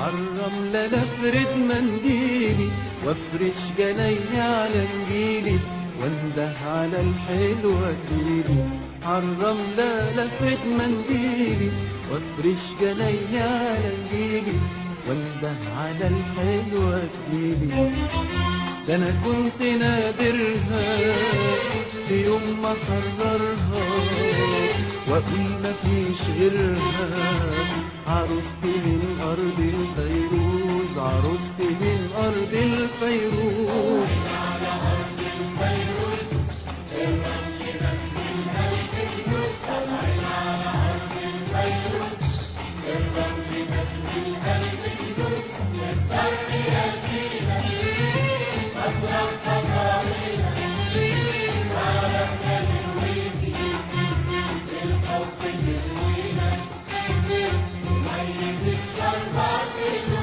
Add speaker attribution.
Speaker 1: عالرملة لافرد منديلي وافرش جنايني على نجيلي وانده على الحلوة تجيلي. عالرملة لافرد منديلي وافرش جنايني على نجيلي وانده على الحلوة تجيلي. ده انا كنت نادرها في يوم ما قررها واقول مفيش غيرها، عروستي من أرض الفيروز، عروستي من أرض الفيروز.
Speaker 2: على أرض الفيروز الرمل رسم القلب فلوس، طالعين على أرض الفيروز الرمل رسم القلب فلوس. اختار يا سينا مطرح خطاوينا وعرفنا نرويكي بالحب نروينا ميتة شربات.